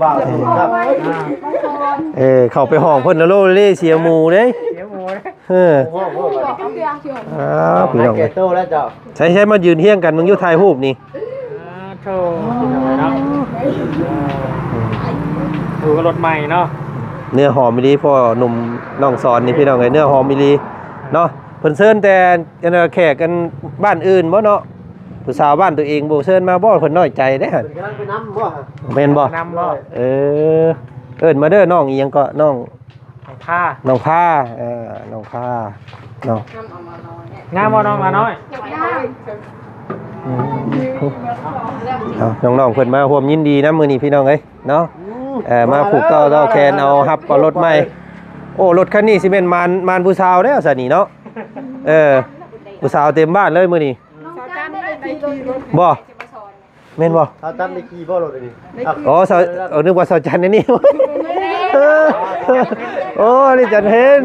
ບ່າວສຸກຄັບ ເອີ ເຂົ້າໄປຫ້ອງເພິ່ນລະໂລເລເສຍໝູເດ້ ເສຍໝູເດ້ ເອີ ອ້າວ ພີ່ນ້ອງເອີຍ ໂຕແລ້ວເຈົ້າ ໃສ່ ໃສ່ ມາຢືນຮຽງກັນເບິ່ງຢູ່ ຖ່າຍຮູບນີ້ ອ່າ ໂທ້ ພີ່ນ້ອງເອີຍເນາະ ເອີ ຢູ່ກັບລົດໃໝ່ເນາະ ເນື້ອຫອມອີ່ຫຼີ ພໍ່ໜຸ່ມນ້ອງສອນນີ້ ພີ່ນ້ອງເອີຍ ເນື້ອຫອມອີ່ຫຼີເນາະ ເພິ່ນເຊີນແຕ່ ອັນ ແຂກ ອັນ ບ້ານອື່ນບໍ່ເນາະ ຜູ້ສາວບ້ານຕົວເອງບໍ່ເຊີນມາບໍ່ ເພິ່ນນ້ອຍໃຈເດ້ຫັ້ນ ເພິ່ນກຳລັງໄປນຳບໍ່ ແມ່ນບໍ່ ນຳບໍ່ ເອີ ເອີ້ນມາເດີ ນ້ອງອີ່ຫຍັງເກາະ ນ້ອງ ນ້ອງພາ ນ້ອງພາ ເອີ ນ້ອງພາເນາະ ງາມບໍ່ນ້ອງຫຼ້ານ້ອຍ ອືມ ເອົາ ນ້ອງໆເພິ່ນມາຮ່ວມຍິນດີນຳມື້ນີ້ ພີ່ນ້ອງເອີຍເນາະ ເອີ ມາຜູກຕໍ່ຕໍ່ແຂນ ເອົາຮັບເອົາລົດໃໝ່ ໂອ້ ລົດຄັນນີ້ຊິແມ່ນມ່ານ ມ່ານຜູ້ສາວແລ້ວຊະນີ້ເນາະ ເອີ ຜູ້ສາວເຕັມບ້ານເລີຍມື້ນີ້ ບໍ່ ແມ່ນບໍ່ ສາວຈັນໄດ້ຂີ່ບໍ່ລົດອັນນີ້ ອໍ ສາວ ເອີ ນຶກວ່າສາວຈັນອັນນີ້ ໂອ້ ນີ້ຈັນເພັນ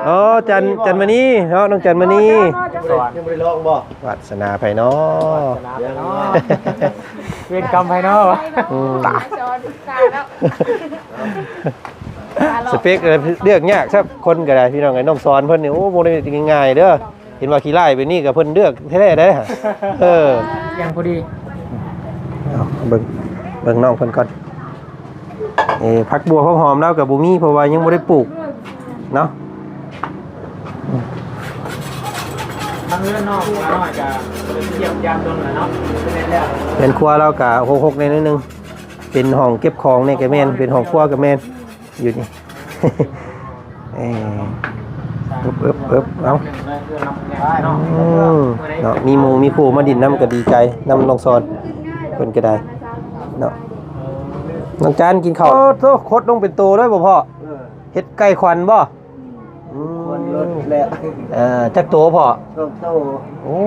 ອໍ ຈັນ ຈັນມະນີເນາະ ນ້ອງຈັນມະນີ ຍັງບໍ່ໄດ້ລອງບໍ່ ວາດສະໜາໃຜນໍ ວາດສະໜາໃຜນໍ ເວນກຳໃຜນໍ ອືມ ສະເປັກເລືອກຍາກຊະ ຄົນກໍໄດ້ ພີ່ນ້ອງເອີຍ ນ້ອງສອນເພິ່ນນີ້ ໂອ້ ບໍ່ໄດ້ງ່າຍໆເດີ ເຫັນວ່າຂີ້ຮ້າຍແບບນີ້ກໍເພິ່ນເລືອກແທ້ໆເດ້ ເອີ ຢ່າງພໍດີ ເອົາ ເບິ່ງ ເບິ່ງນ້ອງເພິ່ນກ່ອນ ເອີ ຜັກບົ່ວຜັກຫອມລາວກໍບໍ່ມີ ເພາະວ່າຍັງບໍ່ໄດ້ປູກເນາະ ທາງເຮືອນນ້ອງຫຼ້ານ້ອຍກໍບໍ່ໄດ້ໄປຢ້ຽມຢາມດົນແລ້ວເນາະ ເປັນແລ້ວ ເຮືອນຄົວລາວກໍຮົກໆແດ່ໜ້ອຍໜຶ່ງ ເປັນຫ້ອງເກັບຂອງນີ້ກໍແມ່ນ ເປັນຫ້ອງຄົວກໍແມ່ນ ຢູ່ນີ້ ເອີ ເອີບໆໆ ເອົາ ອືມ ເນາະ ມີໝູ່ມີຄູ່ມາດິນນຳກໍດີໃຈນຳນ້ອງສອນ ເພິ່ນກໍໄດ້ເນາະ ນ້ອງຈັນກິນເຂົ້າ ໂອ້ໂທ້ ຄົດລົງເປັນໂຕເລີຍບໍ່ພໍ່ ເອີ ເຮັດໄກ່ຂວັນບໍ່ ອືມ ຂວັນລົດແຫຼະ ເອີ ຈັກໂຕພໍ່ ສອງໂຕ ໂອ້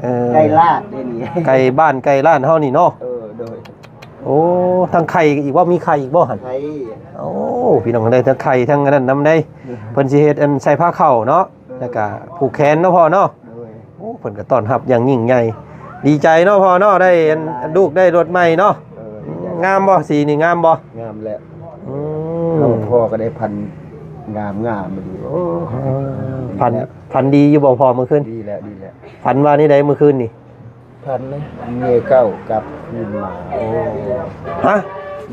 ເອີ ໄກ່ລາດເດ້ນີ້ ໄກ່ບ້ານໄກ່ລ້ານເຮົານີ້ເນາະ ເອີ ໂດຍ ໂອ້ ທັງໄຂ່ອີກບໍ່ ມີໄຂ່ອີກບໍ່ຫັ້ນ ໄຂ່ ໂອ້ ພີ່ນ້ອງ ໄດ້ທັງໄຂ່ທັງອັນນັ້ນນຳເດ້ ເພິ່ນຊິເຮັດອັນໃສ່ຜ້າເຂົ້າເນາະ ເອີ ແລ້ວກະຜູກແຂນເນາະພໍ່ເນາະ ໂດຍ ໂອ້ ເພິ່ນກໍຕ້ອນຮັບຢ່າງຍິ່ງໃຫຍ່ ດີໃຈເນາະພໍ່ເນາະ ໄດ້ອັນ ຫຼາຍໆ ລູກໄດ້ລົດໃໝ່ເນາະ ເອີ ດີໃຈ ງາມບໍ່ ສີນີ້ງາມບໍ່ ງາມແຫຼະ ອືມ ເຮົາພໍ່ກໍໄດ້ພັນງາມໆ ດີ ໂອ້ ເອີ ຝັນ ຝັນດີຢູ່ບໍ່ພໍ່ມື້ຄືນ ດີແລ້ວ ດີແລ້ວ ຝັນວ່າແນວໃດມື້ຄືນນີ້ ພັນເລີຍ ເມຍເກົ່າກັບຄືນມາ ໂອ້ ຮະ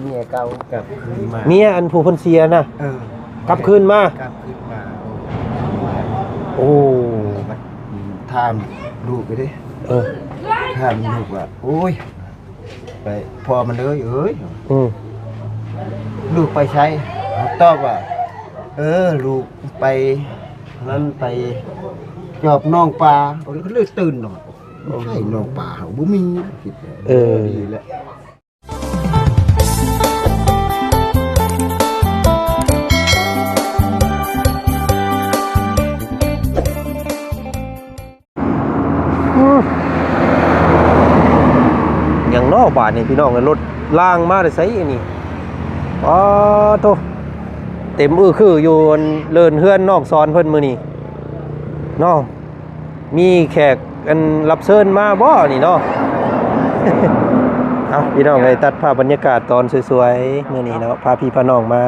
ເມຍເກົ່າກັບຄືນມາ ເມຍອັນຜູ້ເພິ່ນເສຍນະ ເອີ ກັບຄືນມາ ກັບຄືນມາ ໂອ້ ໂອ້ ບັດຖາມລູກເດ້ ເອີ ຖາມລູກວ່າ ໂອ້ຍ ໄປ ພໍ່ມັນເອີຍ ເອີຍ ອືມ ລູກໄປໃສ ຕອບວ່າ ເອີ ລູກໄປນັ້ນ ໄປຈອບໜອງປາ ເລີຍຕື່ນນອນ ໃຊ່ໜອງປາເຮົາບໍ່ມີ ຄິດ ເອີ ດີແລ້ວ ຫຍັງເນາະບາດນີ້ພີ່ນ້ອງເອີຍ ລົດລາງມາແຕ່ໃສອັນນີ້ ປາໂທ້ ເຕັມອື້ຄືຢູ່ອັນເລີນເຮືອນນ້ອງສອນເພິ່ນມື້ນີ້ເນາະ ມີແຂກອັນຮັບເຊີນມາບໍ່ນີ້ເນາະ ເອົາ ພີ່ນ້ອງເອີຍ ຕັດພາບບັນຍາກາດຕອນສວຍໆ ມື້ນີ້ເນາະ ພາພີ່ພານ້ອງມາ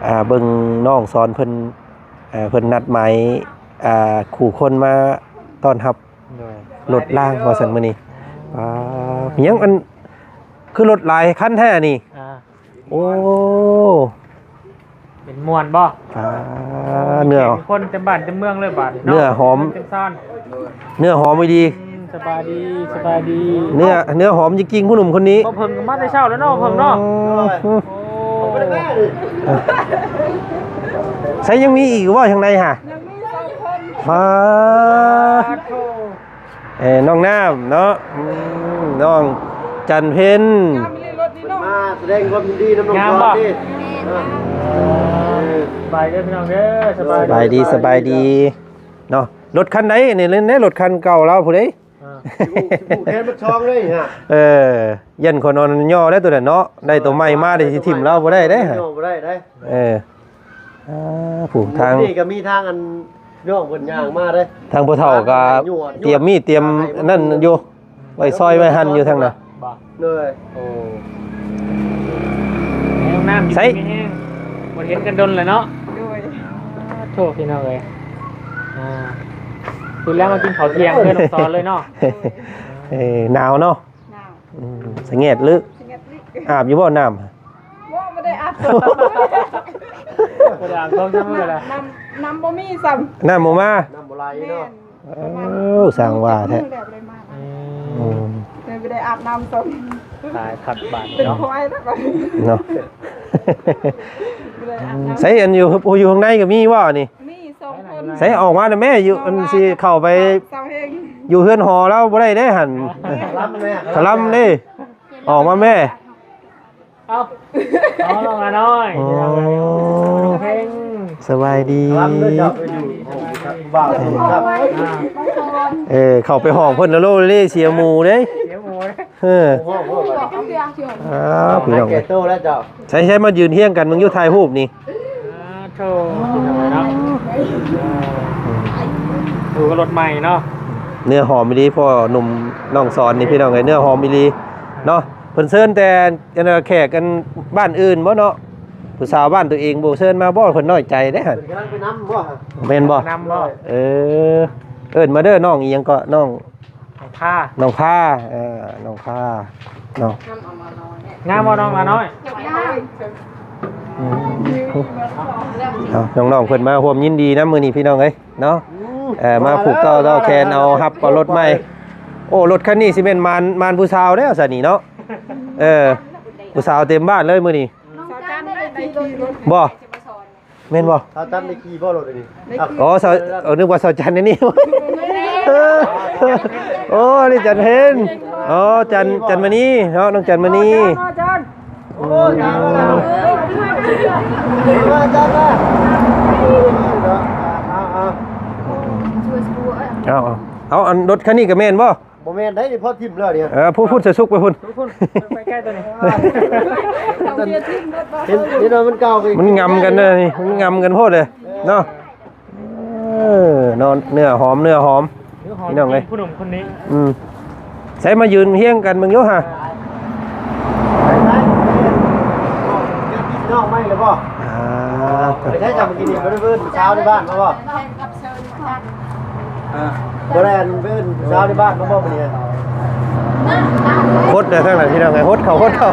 ອ່າ ເບິ່ງນ້ອງສອນເພິ່ນ ເອີ ເພິ່ນນັດໝາຍ ອ່າ ຄູ່ຄົນມາຕ້ອນຮັບ ໂດຍ ລົດລາງວ່າຊັ້ນມື້ນີ້ ອ່າ ມີຫຍັງອັນ ຄືລົດຫຼາຍຄັນແທ້ນີ້ ອ່າ ໂອ້ ເປັນມ່ວນບໍ່ ອ່າ ເນື້ອ ເປັນຄົນເຕັມບ້ານເຕັມເມືອງເລີຍບາດນີ້ ເນື້ອຫອມ ເຕັມຊານ ເນື້ອຫອມອີ່ຫຼີ ອືມ ສະບາຍດີ ສະບາຍດີ ເນື້ອ ເນື້ອຫອມຈິງໆ ຜູ້ໜຸ່ມຄົນນີ້ ບໍ່ເພິ່ງກໍມາແຕ່ເຊົ້າແລ້ວເນາະ ເພິ່ງເນາະ ອືມ ໂອ້ ໃສ ຍັງມີອີກບໍ່ທາງໃນຫະ ປາດໂທ້ ເອີ ນ້ອງນ້ຳເນາະ ອືມ ນ້ອງຈັນເພັນ ມາສະແດງຄວາມຍິນດີນຳນ້ອງ ງາມບໍ່ ສອນນີ້ ເອີ ສະບາຍເດີພີ່ນ້ອງເດີ ສະບາຍດີ ສະບາຍດີ ສະບາຍດີເນາະ ລົດຄັນໃດນີ້ ໃນລົດຄັນເກົ່າລາວຜູ້ໃດ ອ່າ ຊິຜູກ ຊິຜູກແຂນເບິດຊ່ອງເລີຍຫະ ເອີ ຢ້ານຄົນອ່ອນຍໍໄດ້ໂຕນັ້ນເນາະ ໄດ້ໂຕໃໝ່ມາໄດ້ຊິຖິ້ມລາວບໍ່ໄດ້ເດ້ຫະ ຍໍບໍ່ໄດ້ໄດ໋ ເອີ ອ່າ ຜູ້ທາງນີ້ກໍມີທາງອັນນ້ອງເພິ່ນຍ່າງມາເດ້ ທາງຜູ້ເຖົ້າກໍຕຽມມີດຕຽມອັນນັ້ນຢູ່ ໄວ້ຊອຍໄວ້ຫັ່ນຢູ່ທາງນັ້ນ ບໍ່ ໂດຍ ໂອ້ ໃຫ້ນ້ອງນ້ຳຢູ່ ໃສ ດີມີແຮງ ບໍ່ເຫັນກັນດົນແລ້ວເນາະ. ໂດຍ ໂທ້ ພີ່ນ້ອງເອີຍ ອ່າ ຄືແລ້ວມາກິນເຂົ້າທ່ຽງເພື່ອນນ້ອງສອນເລີຍເນາະ. ເອີ ໜາວເນາະ. ໜາວ ອືມ ສະແງດລຶ ສະແງດລຶ ອາບຢູ່ບໍ່ນ້ຳ? ບໍ່ ບໍ່ໄດ້ອາບ ບໍ່ໄດ້ອາບສອງສາມມື້ແລ້ວ ນ້ຳ ນ້ຳບໍ່ມີຊ້ຳ ນ້ຳບໍ່ມາ ນ້ຳບໍ່ໄຫຼເນາະ. ແມ່ນ ເອີ ຊ່າງວ່າແທ້ ອືມ ອືມ ເລີຍບໍ່ໄດ້ອາບນ້ຳຊ້ຳ ຕາຍຄັກບາດເນາະ ເປັນຄວາຍແລ້ວບາດນີ້ເນາະ. ໃສ ອັນຢູ່ ຜູ້ຢູ່ຂ້າງໃນກໍມີບໍ່ນີ້? ມີສອງຄົນ ໃສ ອອກມານະແມ່ ຢູ່ ອັນຊິເຂົ້າໄປ ສາວເຮງ ຢູ່ເຮືອນຫໍລາວບໍ່ໄດ້ເດ້ຫັ້ນ ສາວລຳແມ່ ສາວລຳເດ້ ອອກມາແມ່. ເອົາ ເອົາ ນ້ອງລານ້ອຍ ອໍ ເພງ ສະບາຍດີ ສາວລຳເດີ ເຈົ້າໄປຢູ່ຫ້ອງຜູ້ບ່າວ ເອີ ເຂົ້າໄປຫ້ອງເພິ່ນລະໂລເລ ເສຍໝູເດ້ ເສຍໝູເດ້. ເອີ ອ້າວ ພີ່ນ້ອງເອີຍ ແກ່ໂຕແລ້ວເຈົ້າ ໃສໆ ມາຢືນຮຽງກັນເບິ່ງຢູ່ ຖ່າຍຮູບນີ້ ອ່າ ໂທ້ ເນາະ ເອີ ກໍລົດໃໝ່ເນາະ ເນື້ອຫອມອີ່ຫຼີ ພໍ່ໜຸ່ມນ້ອງສອນນີ້ ພີ່ນ້ອງເອີຍ ເນື້ອຫອມອີ່ຫຼີເນາະ. ເພິ່ນເຊີນແຕ່ ອັນ ແຂກ ອັນ ບ້ານອື່ນບໍ່ເນາະ ຜູ້ສາວບ້ານຕົວເອງບໍ່ເຊີນມາບໍ່? ເພິ່ນນ້ອຍໃຈເດ້ຫັ້ນ ເພິ່ນກຳລັງໄປນຳບໍ່? ແມ່ນບໍ່? ນຳບໍ່? ເອີ ເອີ້ນມາເດີ ນ້ອງອີ່ຫຍັງເກາະ ນ້ອງ ນ້ອງພາ ນ້ອງພາ ເອີ ນ້ອງພາເນາະ. ງາມບໍ່ນ້ອງລານ້ອຍ? ອືມ ເອົາ ນ້ອງໆ ເພິ່ນມາຮ່ວມຍິນດີນຳມື້ນີ້ ພີ່ນ້ອງເອີຍເນາະ. ເອີ ມາຜູກຕໍ່ຕໍ່ແຂນ ເອົາຮັບເອົາລົດໃໝ່. ໂອ້ ລົດຄັນນີ້ຊິແມ່ນມານ ມານຜູ້ສາວແລ້ວຊະນີ້ເນາະ. ເອີ ຜູ້ສາວເຕັມບ້ານເລີຍມື້ນີ້. ບໍ່ ແມ່ນບໍ່? ສາວຈັນໄດ້ຂີ່ບໍ່ລົດອັນນີ້? ອໍ ສາວ ເອີ ນຶກວ່າສາວຈັນອັນນີ້. ໂອ້ ນີ້ຈັນເພັນ ອໍ ຈັນ ຈັນມະນີເນາະ ນ້ອງຈັນມະນີ. ໂອ້ ຈັນ ມາ ຈັນມາ ເອົາ ເອົາ ເອົາ ເອົາ ອັນລົດຄັນນີ້ກໍແມ່ນບໍ່? ບໍ່ແມ່ນໄດ໋ ນີ້ພໍຖິ້ມແລ້ວນີ້. ເອີ ພຸ້ນໆ ໃສ່ສຸກໄປພຸ້ນ ພຸ້ນໆ ໄປໃກ້ຕົວນີ້. ເຫັນ ເຫັນວ່າມັນເກົ່າໄປ ມັນງຳກັນເດີນີ້ ມັນງຳກັນໂພດເລີຍເນາະ. ເອີ ເນາະ ເນື້ອຫອມ ເນື້ອຫອມ ເນື້ອຫອມ ພີ່ນ້ອງເອີຍ ຜູ້ໜຸ່ມຄົນນີ້. ອືມ ໃສ່ມາຢືນຮຽງກັນເບິ່ງຢູ່ຫາ ໄປ ໄປ ໄປ ເຮັດພີ່ນ້ອງໃໝ່ແລ້ວບໍ່? ອ່າ ໄປໃຊ້ຈຳກິນນີ້ ບໍ່ໄດ້ເອີ້ນຜູ້ສາວໃນບ້ານມາບໍ່? ອ່າ ບໍ່ໄດ້ອັນເອີ້ນສາວໃນບ້ານມາບໍ່ມື້ນີ້? ຫົດແລ້ວທາງນັ້ນ ພີ່ນ້ອງເອີຍ ຫົດເຂົ້າ ຫົດເຂົ້າ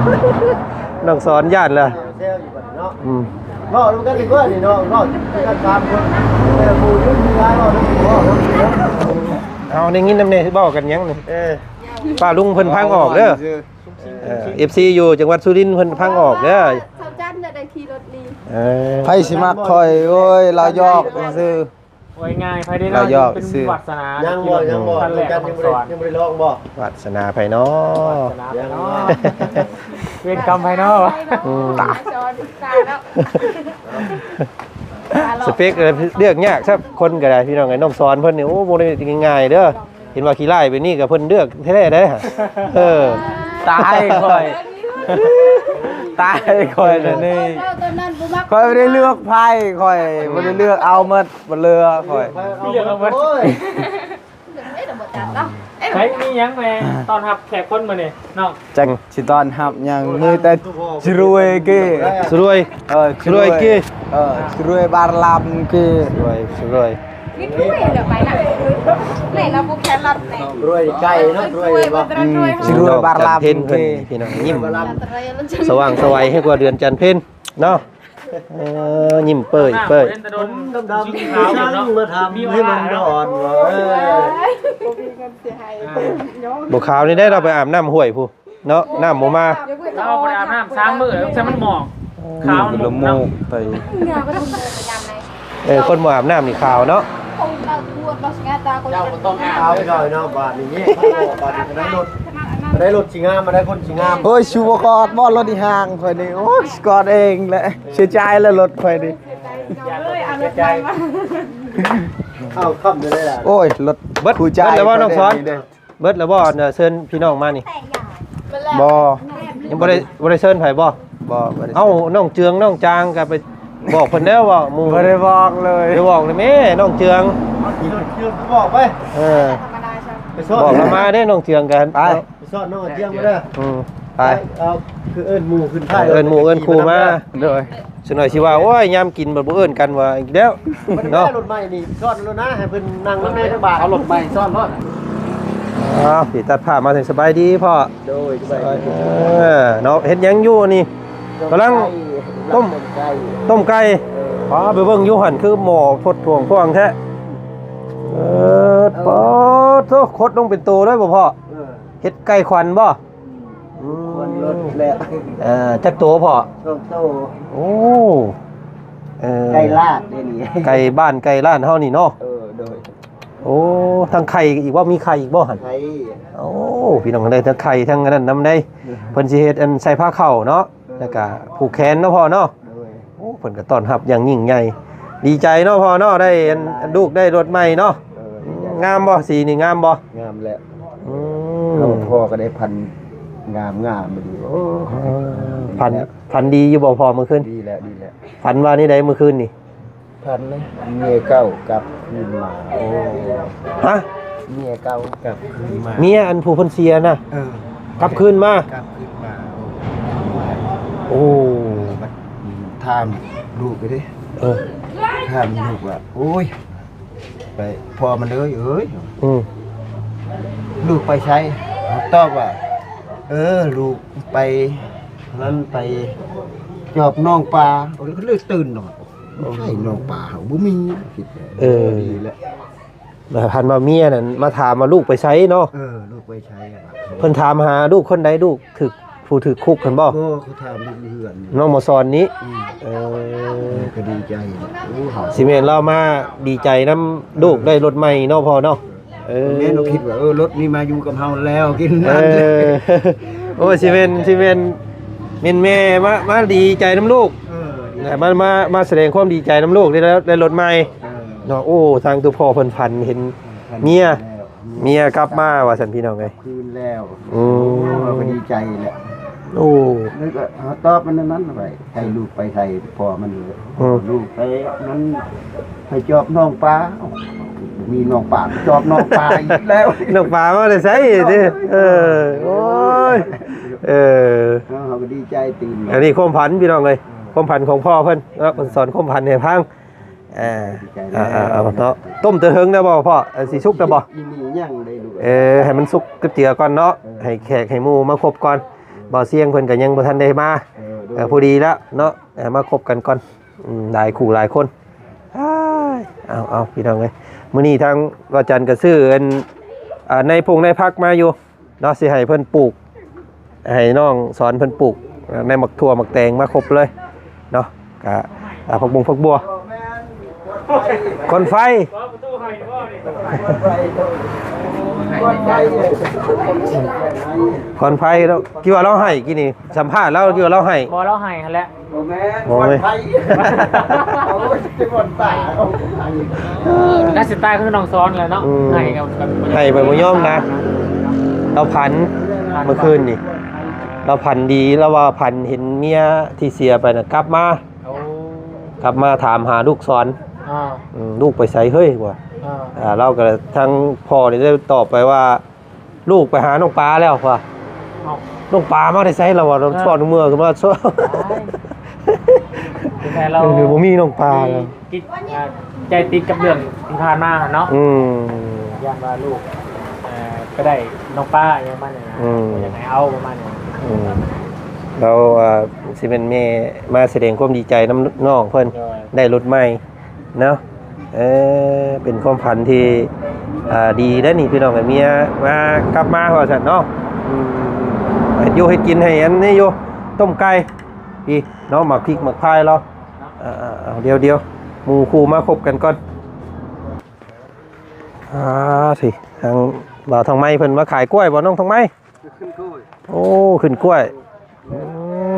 ນ້ອງສອນຢ້ານແລ້ວ. ແຊວຢູ່ບັດນີ້ເນາະ. ອືມ ເວົ້ານຳກັນດີກວ່ານີ້ເນາະ ເວົ້ານຳກັນສາມຄົນ ແຕ່ໝູ່ຢູ່ທີ່ຮ້ານເວົ້ານຳກັນເນາະ. ເອົາ ໄດ້ຍິນນຳແດ່ ເວົ້າກັນຫຍັງນີ້? ເອີ ປ້າລຸງເພິ່ນຟັງອອກເດີ. ເອີ ເອັຟຊີຢູ່ຈັງຫວັດສຸລິນເພິ່ນຟັງອອກເດີ. ສາວຈັນຈະໄດ້ຂີ່ລົດນີ້. ເອີ ໃຜຊິມັກຂ້ອຍ ໂອ້ຍ ລາວຢອກຊື່. ເວົ້າງ່າຍໆ ໃຜໄດ້ເນາະ ລາວຢອກຊື່. ວາດສະໜາ ຍັງບໍ່ ຍັງບໍ່ ນ້ອງຈັນຍັງບໍ່ໄດ້ ຍັງບໍ່ໄດ້ລອງບໍ່? ວາດສະໜາໃຜເນາະ? ວາດສະໜາໃຜເນາະ? ເວນກຳໃຜເນາະ? ອືມ ຕາຍ ສອນຕາຍແລ້ວ. ສະເປັກເລືອກຍາກຊະ ຄົນກໍໄດ້ ພີ່ນ້ອງເອີຍ. ນ້ອງສອນເພິ່ນນີ້ ໂອ້ ບໍ່ໄດ້ງ່າຍໆເດີ. ເຫັນວ່າຂີ້ຮ້າຍແບບນີ້ກໍເພິ່ນເລືອກແທ້ໆໄດ໋. ເອີ ຕາຍຂ້ອຍ ຕາຍຂ້ອຍແລ້ວນີ້. ຂ້ອຍບໍ່ໄດ້ເລືອກໃຜ ຂ້ອຍບໍ່ໄດ້ເລືອກ ເອົາໝົດ ບໍ່ເຫຼືອຂ້ອຍ. ເລືອກເອົາໝົດ. ໃຜມີຫຍັງແດ່ຕ້ອນຮັບແຂກຄົນມື້ນີ້ນ້ອງ? ຈັກຊິຕ້ອນຮັບຫຍັງ ມີແຕ່ສະລວຍເກ. ສະລວຍ. ເອີ ສະລວຍເກ. ເອີ ສະລວຍບາລາມເກ. ສະລວຍ ສະລວຍ. ນີ້ຄືເຫັນແບບໄປນະ ແມ່ນລາວປູກແຄຣອດແນ່. ສະລວຍໄກ່ເນາະ ສະລວຍບໍ່? ອືມ ສະລວຍບາລາມເກ. ພີ່ນ້ອງຍິ້ມສະຫວ່າງສະໄຫວໃຫ້ກວ່າເດືອນຈັນເພັນເນາະ. ເອີ ຍິ້ມເປີຍໆ. ດຳໆ ມາຖາມໃຫ້ມັນດອນວ່າ ເອີ ບໍ່ຂາວນີ້ໄດ້ ລາວໄປອາບນ້ຳຫ້ວຍພຸ້ນເນາະ ນ້ຳບໍ່ມາ. ລາວບໍ່ໄດ້ອາບນ້ຳສາມມື້ ໃສ່ມັນໝອກ ຂາວ ລະໂມກໄປ. ເອີ ຄົນບໍ່ອາບນ້ຳນີ້ຂາວເນາະ. ເຈົ້າບໍ່ຕ້ອງອາບ ຂາວເນາະ. ບາດນີ້ ບາດນີ້ ໄດ້ລົດ ໄດ້ລົດຊິງາມ ມາໄດ້ຄົນຊິງາມ. ໂອ້ຍ ຊູບໍ່ກອດບໍ່ ລົດອີ່ຫ່າງຂ້ອຍນີ້. ໂອ້ຍ ກອດເອງແຫຼະ. ເສຍໃຈແລ້ວລົດຂ້ອຍນີ້. ເອົາຄຳໄດ້ລະ. ໂອ້ຍ ລົດ ເບິດ ເບິດແລ້ວບໍ່ນ້ອງສອນ? ເບິດແລ້ວບໍ່ ອັນເຊີນພີ່ນ້ອງມານີ້? ບໍ່ ຍັງບໍ່ໄດ້ ບໍ່ໄດ້ເຊີນໃຜບໍ່? ບໍ່ ບໍ່ໄດ້. ເອົ້າ ນ້ອງເຈືອງນ້ອງຈາງກໍໄປບອກເພິ່ນແລ້ວວ່າໝູ່. ບໍ່ໄດ້ບອກເລີຍ. ໄປບອກແດ່ແມ່ນ້ອງເຈືອງ. ບອກໄປ. ເອີ ບອກລາວມາເດ້ນ້ອງເຈືອງກັນ. ໄປ ໄປສອນນ້ອງເຈືອງມາເດີ. ອືມ ໄປ ເອົາ ຄືເອີ້ນໝູ່ຂຶ້ນທ້າຍ ເອີ້ນໝູ່ເອີ້ນຄູ່ມາ ໂດຍ ສະໜ້ອຍຊິວ່າ ໂອ້ຍ ຍາມກິນບັດບໍ່ເອີ້ນກັນວ່າອີກແລ້ວ ມັນເນາະ ລົດໃໝ່ນີ້ຊ້ອນໂລດນະ ໃຫ້ເພິ່ນນັ່ງນຳແດ່ຈັກບາດ ເອົາລົດໃໝ່ຊ້ອນໂລດ ອ້າວ ຊິຕັດພາບມາເຖິງ ສະບາຍດີພໍ່ ໂດຍ ສະບາຍດີ ເອີ ເນາະ ເຮັດຫຍັງຢູ່ນີ້? ກຳລັງຕົ້ມ ຕົ້ມໄກ່ ເອີ ປ້າ ໄປເບິ່ງຢູ່ຫັ້ນ ຄືໝໍ້ທົດຖ້ວງພວງແທ້ ເອີ ເອີ ປາດໂທ້ ຄົດລົງເປັນໂຕເລີຍບໍ່ພໍ່? ເອີ ເຮັດໄກ່ຂວັນບໍ່? ອືມ ຄວັນລົດແລ້ວ ເອີ ຈັກໂຕພໍ່? ສອງໂຕ ໂອ້ ເອີ ໄກ່ລາດເດ້ນີ້ ໄກ່ບ້ານໄກ່ລ້ານເຮົານີ້ເນາະ ເອີ ໂດຍ ໂອ້ ທັງໄຂ່ອີກບໍ່? ມີໄຂ່ອີກບໍ່ຫັ້ນ? ໄຂ່ ໂອ້ ພີ່ນ້ອງເອີຍ ທັງໄຂ່ທັງອັນນັ້ນນຳເດ້ ເພິ່ນຊິເຮັດອັນໃສ່ຜ້າເຂົ້າເນາະ ເອີ ແລ້ວກະຜູກແຂນເນາະພໍ່ເນາະ ໂດຍ ໂອ້ ເພິ່ນກໍຕ້ອນຮັບຢ່າງຍິ່ງໃຫຍ່ ດີໃຈເນາະພໍ່ເນາະ ໄດ້ອັນ ຫຼາຍ ລູກໄດ້ລົດໃໝ່ເນາະ ເອີ ດີໃຈ ງາມບໍ່? ສີນີ້ງາມບໍ່? ງາມແຫຼະ ອືມ ເອົາ ພໍ່ກໍໄດ້ພັນງາມໆ ດີ ໂອ້ ເອີ ຝັນ ຝັນດີຢູ່ບໍ່ພໍ່ມື້ຄືນ? ດີແລ້ວ ດີແລ້ວ ຝັນວ່າແນວໃດມື້ຄືນນີ້? ພັນເມຍເກົ່າກັບຄືນມາ ໂອ້ ຮະ? ເມຍເກົ່າກັບຄືນມາ ເມຍອັນຜູ້ເພິ່ນເສຍນະ ເອີ ກັບຄືນມາ ກັບຄືນມາ ໂອ້ ໂອ້ ບັດຖາມລູກເດ້ ເອີ ຖາມລູກວ່າ ໂອ້ຍ ໄປ ພໍ່ມັນເອີຍ ເອີຍ ອືມ ລູກໄປໃສ? ຕອບວ່າ ເອີ ລູກໄປນັ້ນ ໄປຈອບໜອງປາ ໂອ້ຍ ກໍເລີຍຕື່ນນອນ ບໍ່ໃຊ່ໜອງປາ ເຮົາບໍ່ມີ ຄິດ ເອີ ດີແລ້ວ ແລ້ວຄັນວ່າເມຍນັ້ນມາຖາມວ່າລູກໄປໃສເນາະ ເອີ ລູກໄປໃສ ເພິ່ນຖາມຫາລູກຄົນໃດ? ລູກຖືກ ຜູ້ຖືກຄຸກຫັ້ນບໍ່? ບໍ່ ເຂົາຖາມຢູ່ເຮືອນ ນ້ອງໝໍສອນນີ້ ອືມ ເອີ ກໍດີໃຈ ໂອ້ ເຮົາ ຊິແມ່ນລາວມາດີໃຈນຳລູກໄດ້ລົດໃໝ່ເນາະພໍ່ເນາະ ເອີ ແມ່ນ ເຮົາຄິດວ່າ ເອີ ລົດນີ້ມາຢູ່ກັບເຮົາແລ້ວ ກິນ ເອີ ໂອ້ຍ ຊິແມ່ນ ຊິແມ່ນ ແມ່ນແມ່ມາ ມາດີໃຈນຳລູກ ເອີ ມາ ມາ ມາສະແດງຄວາມດີໃຈນຳລູກໄດ້ ໄດ້ລົດໃໝ່ ເອີ ເນາະ ໂອ້ ທາງຕົວພໍ່ເພິ່ນຝັນເຫັນ ເມຍ ເມຍກັບມາວ່າຊັ້ນພີ່ນ້ອງເອີຍ ຄືນແລ້ວ ອືມ ເຮົາກໍດີໃຈແຫຼະ ໂອ້ ແລ້ວກໍຕອບມັນນັ້ນໄປ ໃຫ້ລູກໄປໃສ່ພໍ່ມັນເລີຍ ອືມ ລູກໄປນັ້ນ ໄປຈອບໜອງປາ ເອົ້າ ມີໜອງປາ ໄປຈອບໜອງປາອີກແລ້ວ ໜອງປາມາແຕ່ໃສຕິ ເອີ ໂອ້ຍ ເອີ ເຮົາກໍດີໃຈຕື່ມ ອັນນີ້ຄວາມຝັນພີ່ນ້ອງເອີຍ ຄວາມຝັນຂອງພໍ່ເພິ່ນເນາະ ເພິ່ນສອນຄວາມຝັນໃຫ້ຟັງ ອ່າ ອ່າ ເອົາເນາະ ຕົ້ມແຕ່ເທິງໄດ້ບໍ່ພໍ່? ເອີ ຊິສຸກແລ້ວບໍ່? ຍັງໄດ້ລູກ ເອີ ໃຫ້ມັນສຸກກະເຈືອກ່ອນເນາະ ເອີ ໃຫ້ແຂກໃຫ້ໝູ່ມາຄົບກ່ອນ ເບົາຊຽງເພິ່ນກໍຍັງບໍ່ທັນໄດ້ມາ ເອີ ໂດຍ ເອີ ພໍດີແລ້ວເນາະ ເອີ ມາຄົບກັນກ່ອນ ອືມ ຫຼາຍຄູ່ຫຼາຍຄົນ ອ້າຍ ເອົາ ເອົາ ພີ່ນ້ອງເອີຍ ມື້ນີ້ທາງວາຈັນກໍຊື້ອັນ ອ່າ ໃນພົງໃນຜັກມາຢູ່ ເນາະ ຊິໃຫ້ເພິ່ນປູກ ໃຫ້ນ້ອງສອນເພິ່ນປູກ ໃນໝາກຖົ່ວໝາກແຕງມາຄົບເລີຍເນາະ ກະ ອ່າ ຜັກບົງຜັກບົວ ຄົນໄຟ ຄົນໄຟ ເນາະ ຄິດວ່າລາວໄຫ້ກີ້ນີ້ ສຳພາດລາວ ຄິດວ່າລາວໄຫ້ ບໍ່ ລາວໄຫ້ຫັ້ນແຫຼະ. ບໍ່ແມ່ນ ບໍ່ແມ່ນ ຄວັນໄຟ ໂອ້ຍ ຈະບ່ອນຕາຍ ໄລຟ໌ສະໄຕຂອງນ້ອງສອນແຫຼະເນາະ ອືມ ໃຫ້ກັບ ໃຫ້ໄປບໍ່ຍອມນະ ລາວຝັນ ເມື່ອຄືນນີ້ ລາວຝັນດີ ລາວວ່າຝັນເຫັນເມຍທີ່ເສຍໄປນະກັບມາ ໂອ້ ກັບມາຖາມຫາລູກສອນ ອ່າ ອືມ ລູກໄປໃສເຮີ້ຍ ວ່າ ອ່າ ອ່າ ລາວກໍ ທາງພໍ່ນີ້ໄດ້ຕອບໄປວ່າ ລູກໄປຫານ້ອງປາແລ້ວວ່າ ເອົ້າ ນ້ອງປາມາແຕ່ໃສລາວວ່າ ເອີ ຊ້ອນເມືອຂຶ້ນມາຊ້ອນ ແຕ່ລາວ ເອີ ບໍ່ມີນ້ອງປາ ຕິດ ອ່າ ໃຈຕິດກັບເລື່ອງທີ່ຜ່ານມາເນາະ ອືມ ຢ້ານວ່າລູກ ເອີ ໄປໄດ້ນ້ອງປາຫຍັງປະມານນີ້ນະ ອືມ ບໍ່ຢາກໃຫ້ເອົາປະມານນີ້ ອືມ ແລ້ວ ອ່າ ຊິແມ່ນແມ່ມາສະແດງຄວາມດີໃຈນຳນ້ອງເພິ່ນ ໂດຍ ໄດ້ລົດໃໝ່ ເນາະ ເອີ ເປັນຄວາມຝັນທີ່ ອ່າ ດີໄດ໋ນີ້ພີ່ນ້ອງເອີຍ ເມຍມາ ກັບມາວ່າຊັ້ນເນາະ ອືມ ເຮັດຢູ່ເຮັດກິນໃຫ້ອັນນີ້ຢູ່ ຕົ້ມໄກ່ ພີ່ເນາະ ໝາກພິກໝາກພາຍລາວ ເອີ ເອົາ ດຽວໆ ໝູ່ຄູ່ມາຄົບກັນກ່ອນ ອ່າ ຊິ ທາງບ່າວທອງໄມເພິ່ນມາຂາຍກ້ວຍບໍ່ ນ້ອງທອງໄມ? ຂຶ້ນກ້ວຍ ໂອ້ ຂຶ້ນກ້ວຍ ອືມ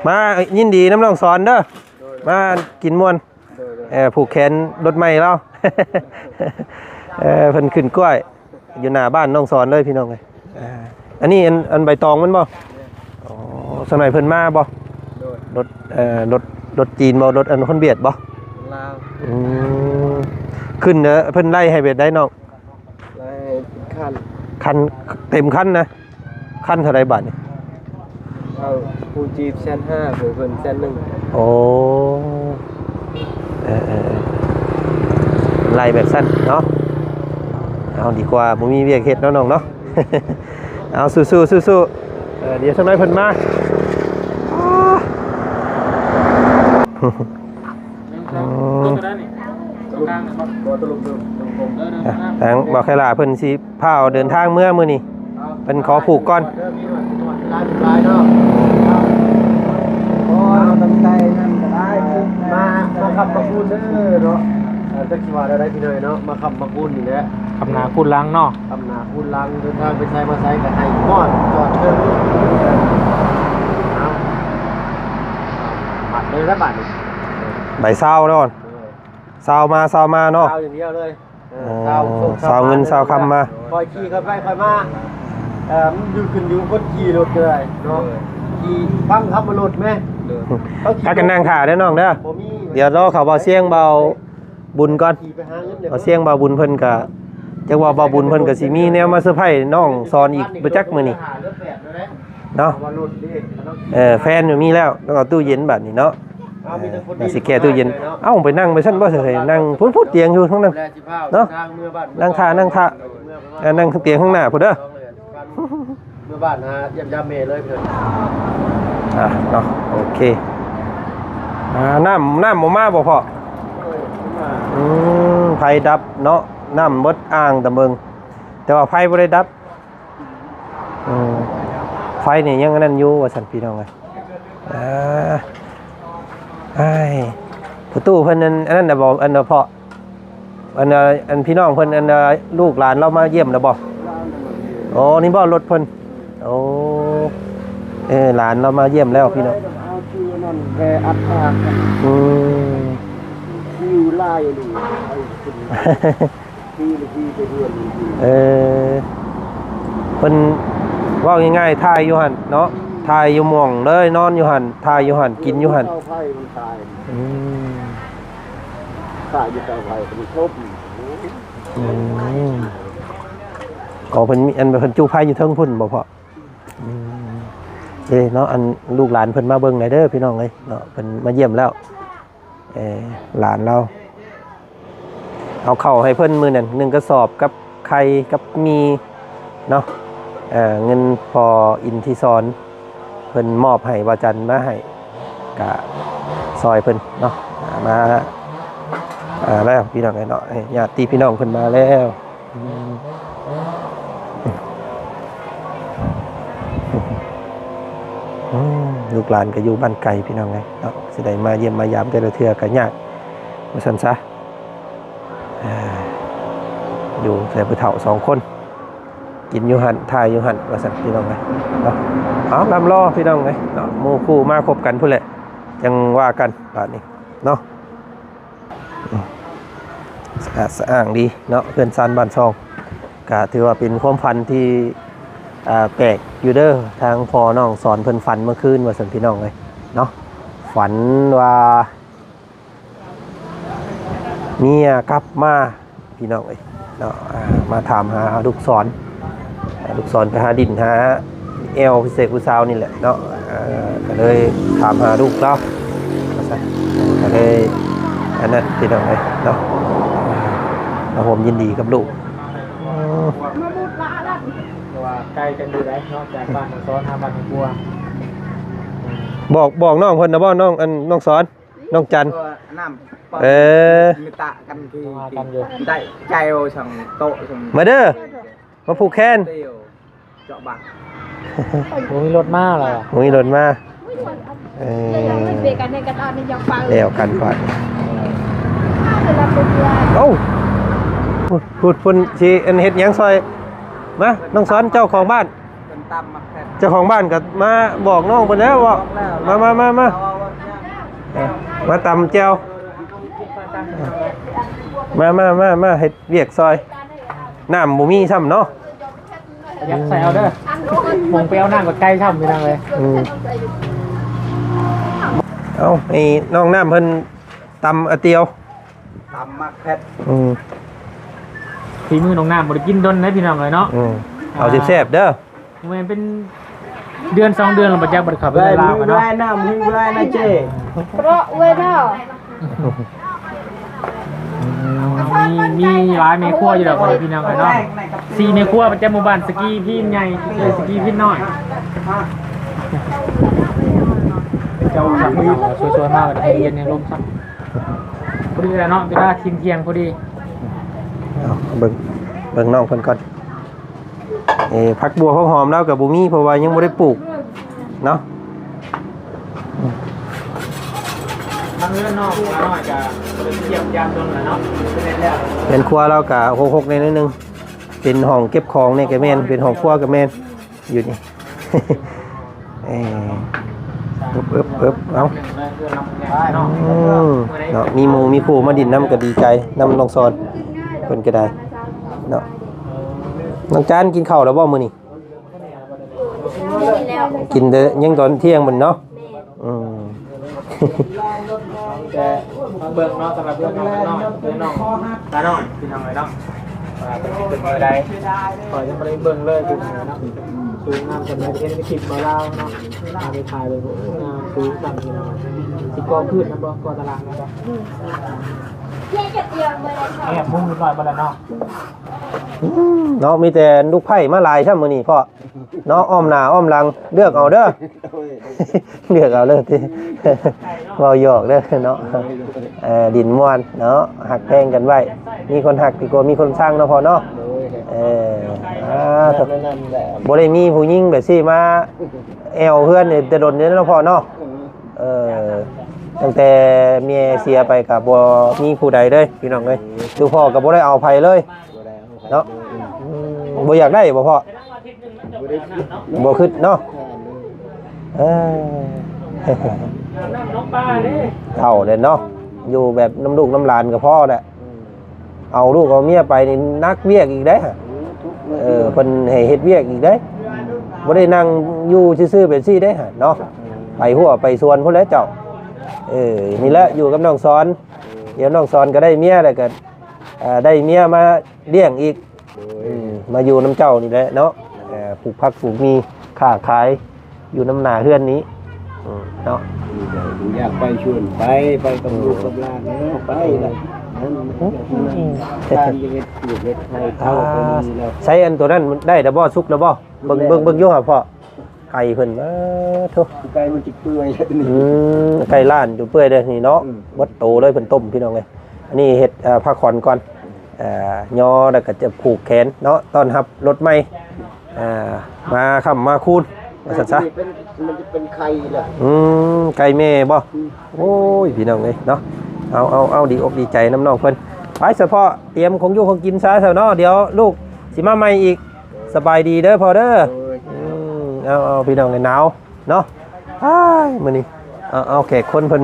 ມາຍິນດີນຳນ້ອງສອນເດີ ໂດຍ ມາກິນມ່ວນ ໂດຍໆ ເອີ ຜູກແຂນລົດໃໝ່ລາວ ເອີ ເພິ່ນຂຶ້ນກ້ວຍ ຢູ່ໜ້າບ້ານນ້ອງສອນເລີຍພີ່ນ້ອງເອີຍ ອ່າ ອັນນີ້ອັນ ອັນໃບຕອງມັນບໍ່? ແມ່ນ ອໍ ສັກໜ້ອຍເພິ່ນມາບໍ່? ໂດຍ ລົດ ເອີ ລົດ ລົດຈີນບໍ່? ລົດອັນຄົນຫວຽດບໍ່? ລາວ ອືມ ຂຶ້ນເດີ ເພິ່ນໄລ່ໃຫ້ແບບໃດນ້ອງ? ໄລ່ເປັນຄັນ ຄັນ ເຕັມຄັນນະ ຄັນເທົ່າໃດບາດນີ້? ເອົາ ຜູ້ຈີບແສນຫ້າ ຜູ້ເພິ່ນແສນໜຶ່ງ. ໂອ້ ເອີໆໆ ໄລ່ແບບຊັ້ນເນາະ. ເອົາ ດີກວ່າບໍ່ມີວຽກເຮັດເນາະນ້ອງເນາະ. ເອົາ ສູ້ໆ ສູ້ໆ. ເອີ ດຽວຈັກໜ້ອຍເພິ່ນມາ. ອືມ ອ່ະ ທາງບ່າວໄຄຫຼ້າເພິ່ນຊິພາອອກເດີນທາງເມືອມື້ນີ້ ເພິ່ນຂໍຜູກກ່ອນ. ມາ ມາຄ້ຳມາຄູນເດີເນາະ. ເອີ ຈັກຊິວ່າແນວໃດພີ່ນ້ອງເນາະ ມາຄ້ຳມາຄູນນີ້ແຫຼະ. ຄ້ຳໜ້າຄູນຫຼັງເນາະ ຄ້ຳໜ້າຄູນຫຼັງ. ເດີນທາງໄປໃສມາໃສກໍໃຫ້ຮອດຈອດເຖິງ. ເອົາ ບັດເລີຍລະບາດນີ້ ໃບຊາວເນາະ. ຊາວມາ ຊາວມາເນາະ ຊາວຢ່າງດຽວເລີຍ. ເອີ ຊາວເງິນຊາວຄຳມາ. ຄ່ອຍຂີ່ຄ່ອຍໄປຄ່ອຍມາ. ເອີ ມັນຢູ່ ຂຶ້ນຢູ່ຄົນຂີ່ລົດເລີຍເນາະ. ຂີ່ຟັງຄຳວ່າລົດແມ. ພາກັນນັ່ງຖ້າເດີນ້ອງເດີ. ດຽວລໍເຂົ້າເບົາສຽງເບົາບຸນກ່ອນ. ເບົາສຽງເບົາບຸນເພິ່ນກະ ຈັກວ່າເບົາບຸນເພິ່ນກະຊິມີແນວມາເຊີໄພນ້ອງສອນອີກບໍ່ຈັກມື້ນີ້ເນາະ. ເອີ ແຟນມີແລ້ວ ຕ້ອງເອົາຕູ້ເຢັນບາດນີ້ເນາະ. ເອີ ຊິແກ້ຕູ້ເຢັນ. ເອົ້າ ໄປນັ່ງໄປຊັ້ນບໍ່ ຊິໃຫ້ນັ່ງພຸ້ນ ພຸ້ນຕຽງຢູ່ທາງນັ້ນເນາະ. ນັ່ງຖ້າ ນັ່ງຖ້າ ເອີ ນັ່ງຕຽງຂ້າງໜ້າພຸ້ນເດີ. ເມືອບ້ານຫາຢ້ຽມຢາມແມ່ເລີຍເພິ່ນ. ອ່າ ເນາະ ໂອເຄ. ອ່າ ນ້ຳ ນ້ຳບໍ່ມາບໍ່ພໍ່? ເອີ ບໍ່ມາ. ອືມ ໄຟດັບເນາະ ນ້ຳເບິດອ່າງຕະເບີງ ແຕ່ວ່າໄຟບໍ່ໄດ້ດັບ. ອືມ ໄຟນີ້ຍັງອັນນັ້ນຢູ່ວ່າຊັ້ນພີ່ນ້ອງເອີຍ. ອ່າ ອ້າຍ ປະຕູເພິ່ນອັນ ອັນນັ້ນນະບໍ່ ອັນນະເພາະ ອັນ ອັນ ອັນພີ່ນ້ອງເພິ່ນ ອັນ ລູກຫຼານລາວມາຢ້ຽມແລ້ວບໍ່? ອໍ ນີ້ບໍ່ລົດເພິ່ນ. ໂອ້ ເອີ ຫຼານລາວມາຢ້ຽມແລ້ວພີ່ນ້ອງ. ອືມ ເອີ ເພິ່ນເວົ້າງ່າຍໆ ຖ່າຍຢູ່ຫັ້ນເນາະ ຖ່າຍຢູ່ໝ່ອງເລີຍ ນອນຢູ່ຫັ້ນ ຖ່າຍຢູ່ຫັ້ນ ກິນຢູ່ຫັ້ນ. ອືມ ຖ້າຢູ່ເຕົາໄຟມັນຄົບ. ອືມ ອໍ ເພິ່ນມີ ອັນ ເພິ່ນຈູ່ໄຟຢູ່ເທິງພຸ້ນບໍ່ພໍ່? ອືມ ເດ້ເນາະ ອັນ ລູກຫຼານເພິ່ນມາເບິ່ງແດ່ເດີພີ່ນ້ອງເອີຍເນາະ ເພິ່ນມາຢ້ຽມແລ້ວ. ເອີ ຫຼານລາວ ເອົາເຂົ້າໃຫ້ເພິ່ນມື້ນັ້ນ ໜຶ່ງກະສອບກັບໄຂ່ກັບໝີ່ເນາະ. ເງິນພໍ່ອິນທິສອນ ເພິ່ນມອບໃຫ້ ວ່າຈັນມາໃຫ້ ກະຊ່ອຍເພິ່ນເນາະ ມາ ອ່າ ແລ້ວພີ່ນ້ອງເອີຍເນາະ ຍາດຕິພີ່ນ້ອງເພິ່ນມາແລ້ວ. ອືມ ອືມ ລູກຫຼານກໍຢູ່ບ້ານໄກພີ່ນ້ອງເອີຍເນາະ ຊິໄດ້ມາຢ້ຽມມາຢາມແຕ່ລະເທື່ອກໍຍາກວ່າຊັ້ນຊະ. ເອີ ຢູ່ແຕ່ຜູ້ເຖົ້າສອງຄົນ ກິນຢູ່ຫັ້ນ ຖ່າຍຢູ່ຫັ້ນ ວ່າຊັ້ນພີ່ນ້ອງເອີຍເນາະ. ເອົາ ລຳລໍພີ່ນ້ອງເອີຍເນາະ ໝູ່ຄູ່ມາຄົບກັນພຸ້ນແຫຼະ ຈັ່ງວ່າກັນບາດນີ້ເນາະ. ສະອາດສະອ້າງດີເນາະ ເຮືອນຊານບ້ານຊ່ອງ ກະຖືວ່າເປັນຄວາມຝັນທີ່ ອ່າ ແປກຢູ່ເດີ ທາງພໍ່ນ້ອງສອນເພິ່ນຝັນເມື່ອຄືນວ່າຊັ້ນພີ່ນ້ອງເອີຍເນາະ. ຝັນວ່າ ເມຍກັບມາ ພີ່ນ້ອງເອີຍເນາະ ອ່າ ມາຖາມຫາລູກສອນ ລູກສອນໄປຫາດິ້ນຫາແອວຜູ້ເສກຜູ້ສາວນີ້ແຫຼະເນາະ. ອ່າ ກໍເລີຍຖາມຫາລູກລາວວ່າຊັ້ນ ກໍເລີຍອັນນັ້ນ ພີ່ນ້ອງເອີຍເນາະ ມາຮ່ວມຍິນດີກັບລູກ. ອືມ ແຕ່ວ່າໄກກັນຢູ່ໃດ໋ເນາະ ຈາກບ້ານນ້ອງສອນຫາບ້ານນ້ອງບົວ. ບອກ ບອກນ້ອງເພິ່ນນະບໍ່ ນ້ອງ ອັນ ນ້ອງສອນ ນ້ອງຈັນ ນ້ຳ ເອີ ມີຕະກັນທີ່ ມາກັນຢູ່ ໄດ້ແຈ່ວສັງໂຕະສັງ ມາເດີ ມາຜູກແຂນ ເຈາະບັກ ບໍ່ມີລົດມາແລ້ວ ບໍ່ມີລົດມາ. ເອີ ແລ້ວກັນກ່ອນ ເອົ້າ ພຸ້ນ ພຸ້ນ ພຸ້ນ ຊິອັນເຮັດຫຍັງຊ່ອຍ ມາ ນ້ອງສອນ ເຈົ້າຂອງບ້ານ ເພິ່ນຕຳໝາກແຄດ ເຈົ້າຂອງບ້ານກໍມາບອກນ້ອງເພິ່ນແລ້ວເວົ້າ ບອກແລ້ວ ມາ ມາ ມາ ມາ ເອີ ມາຕຳແຈ່ວ ມາ ມາ ມາ ມາເຮັດວຽກຊ່ອຍ ນ້ຳບໍ່ມີຊ້ຳເນາະ. ຢາກໃສ່ເອົາເດີ ໝ່ອງໄປເອົານ້ຳກໍໄກຊ້ຳ ພີ່ນ້ອງເອີຍ. ອືມ ເອົາ ໃຫ້ນ້ອງນ້ຳເພິ່ນຕຳອາຕຽວ ຕຳໝາກແຄດ. ອືມ ຝີມືນ້ອງນ້ຳບໍ່ໄດ້ກິນດົນເດ້ພີ່ນ້ອງເອີຍເນາະ. ອືມ ເອົາແຊບໆເດີ ແມ່ນເປັນ ເດືອນສອງເດືອນແລ້ວບໍ່ຈັກ ບໍ່ໄດ້ເຂົ້າໄປເຮືອນລາວເນາະ. ເບາະເວີຍເນາະ. ອືມ ມີ ມີຫຼາຍແມ່ຄົວຢູ່ດອກ ພໍ່ແມ່ພີ່ນ້ອງເອີຍເນາະ. ສີ່ແມ່ຄົວປະຈຳໝູ່ບ້ານສະກີພີນໃຫຍ່ ສະກີພີນນ້ອຍ. ເຈົ້າສາມີ ຊ່ວຍໆມາ ເຢັນໆລົມຊະ ພໍດີແຫຼະເນາະ ເວລາທ່ຽງໆພໍດີ. ເອົາ ເບິ່ງ ເບິ່ງນ້ອງເພິ່ນກ່ອນ. ເອີ ຜັກບົວຜັກຫອມລາວກໍບໍ່ມີ ເພາະວ່າຍັງບໍ່ໄດ້ປູກເນາະ. ທາງເຮືອນນ້ອງຫຼານ້ອຍກໍບໍ່ໄດ້ໄປຢ້ຽມຢາມດົນແລ້ວເນາະ. ເຮືອນຄລັວລາວກໍຮົກໆແດ່ໜ້ອຍໜຶ່ງ ເປັນຫ້ອງເກັບຂອງນີ້ກໍແມ່ນ ເປັນຫ້ອງຄົວກໍແມ່ນ ຢູ່ນີ້. ເອີ ເອີບໆໆ ເອົາ ອືມ ເນາະ ມີໝູ່ມີຄູ່ມາດິນນຳກໍດີໃຈນຳນ້ອງສອນເພິ່ນກໍໄດ້ເນາະ. ນ້ອງຈານກິນເຂົ້າແລ້ວບໍ່ມື້ນີ້? ກິນແຕ່ຍັງຕອນທ່ຽງພຸ້ນເນາະ. ອືມ ແຕ່ມາເບິ່ງເນາະ ສຳລັບເລື່ອງນ້ອງ ເລື່ອງນ້ອງ ຕານ້ອຍ ພີ່ນ້ອງເອີຍເນາະ ວ່າເປັນ ເປັນແນວໃດ ຂ້ອຍຍັງບໍ່ໄດ້ເບິ່ງເລີຍ ພີ່ນ້ອງເອີຍເນາະ. ສູງງາມສ່ຳໃດ ເຫັນໃນຄລິບບ່າວລາວເນາະ ເອົາໄປຖ່າຍເບິ່ງ ໂອ້ ງາມສູງສ່ຳ ພີ່ນ້ອງເອີຍ. ຊິກໍ່ພື້ນນຳບໍ່ ກໍ່ຕະຫຼາງນຳບໍ່? ແອບມຸງເລັກນ້ອຍບໍ່ລະເນາະ. ອືມ ເນາະ ມີແຕ່ລູກໃພ້ມາຫຼາຍຊ້ຳມື້ນີ້ພໍ່ ເນາະ ອ້ອມໜ້າອ້ອມຫຼັງ ເລືອກເອົາເດີ ໂດຍ ເລືອກເອົາເລີຍຕິ ເວົ້າຫຍອກເດີເນາະ. ໂດຍ ໂດຍ ເອີ ດິນມ່ວນເນາະ ຮັກແພງກັນໄວ້ ມີຄົນຮັກດີກວ່າມີຄົນຊັງເນາະພໍ່ເນາະ. ໂດຍ ເອີ ອ່າ ແບບນັ້ນແຫຼະ ບໍ່ໄດ້ມີຜູ້ຍິງແບບຊີ້ມາແອວເຮືອນນີ້ແຕ່ດົນແລ້ວເນາະພໍ່ເນາະ. ເອີ ເອີ ຕັ້ງແຕ່ເມຍເສຍໄປກໍບໍ່ມີຜູ້ໃດເລີຍ ພີ່ນ້ອງເອີຍ ຄືພໍ່ກໍບໍ່ໄດ້ເອົາໃຜເລີຍ. ບໍ່ໄດ້ເອົາໃຜ ເນາະ ເລີຍ ອືມ ບໍ່ຢາກໄດ້ບໍ່ພໍ່? ບໍ່ໄດ້ຄິດ ບໍ່ຄິດເນາະ ເອີ ເຖົ້າແລ້ວເນາະ ຢູ່ແບບນຳລູກນຳຫຼານກໍພໍແຫຼະ ອືມ ເອົາລູກເອົາເມຍໄປນີ້ໜັກວຽກອີກເດ້ ອືມ ທຸກເລີຍ ເອີ ເພິ່ນໃຫ້ເຮັດວຽກອີກເດ້ ອືມ ບໍ່ໄດ້ນັ່ງຢູ່ຊື່ໆແບບຊີ້ເດ້ເນາະ ອືມ ໄປຮົ້ວໄປສວນພຸ້ນແຫຼະເຈົ້າ ເອີ ນີ້ແຫຼະຢູ່ກັບນ້ອງສອນ ອືມ ດຽວນ້ອງສອນກໍໄດ້ເມຍແລ້ວກໍ ເອີ ໄດ້ເມຍມາລ້ຽງອີກ ໂດຍ ອືມ ມາຢູ່ນຳເຈົ້ານີ້ແຫຼະເນາະ ເອີ ປູກຜັກປູກໝີ່ ຄ້າຂາຍຢູ່ນຳໜ້າເຮືອນນີ້ ອືມ ເນາະ ຢາກໄປຊວນໄປ ໄປກັບ ອືມ ລູກກັບຫຼານເນາະ ໄປລະ ອືມ ນັ້ນ ອືມ ການເຮັດປູກເຮັດໄຮ່ເຂົາກໍມີແລ້ວ ໃຊ້ອັນໂຕນັ້ນໄດ້ແລ້ວບໍ່? ສຸກແລ້ວບໍ່? ເບິ່ງ ເບິ່ງ ເບິ່ງຢູ່ຫາພໍ່ ໄກ່ເພິ່ນ ເອີ ໂທ້ ໄກ່ມັນຊິເປື່ອຍແລ້ວນີ້ ອືມ ໄກ່ລ້ານຢູ່ເປື່ອຍເດ້ນີ້ເນາະ ອືມ ເບິດໂຕເລີຍ ເພິ່ນຕົ້ມ ພີ່ນ້ອງເອີຍ. ອັນນີ້ເຮັດ ເອີ ຜ້າຂອນກ່ອນ ເອີ ຍໍແລ້ວກໍຈະຜູກແຂນເນາະ ຕ້ອນຮັບລົດໃໝ່ ເອີ ມາຄ້ຳມາຄູນ ວ່າຊັ້ນຊະ ມັນຈະເປັນ ມັນຈະເປັນໄຂ່ລະ ອືມ ໄກ່ແມ່ບໍ່? ອືມ ໂອ້ຍ ພີ່ນ້ອງເອີຍເນາະ ເອົາ ເອົາ ເອົາ ດີອົກດີໃຈນຳນ້ອງເພິ່ນ ໄປສະເພາະຕຽມຂອງຢູ່ຂອງກິນຊະ ຊະເນາະ ດຽວລູກຊິມາໃໝ່ອີກ. ສະບາຍດີເດີພໍ່ເດີ ໂດຍ ອືມ ເອົາ ເອົາ ພີ່ນ້ອງເອີຍ ໜາວເນາະ ອ້າຍ ມື້ນີ້ ເອົາ ເອົາ ແຂກຄົນເພິ່ນ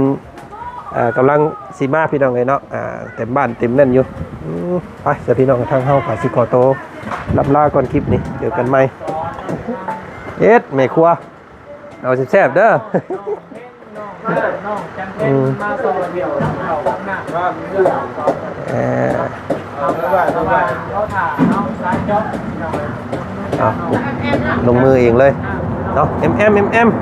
ເອີ ກຳລັງຊິມາ ພີ່ນ້ອງເອີຍເນາະ ອ່າ ເຕັມບ້ານເຕັມນັ້ນຢູ່ ອືມ ໄປຊະ ພີ່ນ້ອງ ທາງເຮົາກໍຊິຂໍໂຕລ່ຳລາກ່ອນ ຄລິບນີ້ເຈີກັນໃໝ່ ເຮັດແມ່ຄົວ ເອົາແຊບໆເດີ ອືມ ເອີ ເອົາ ລົງມືເອງເລີຍເນາະ ແອມໆ ແອມໆ.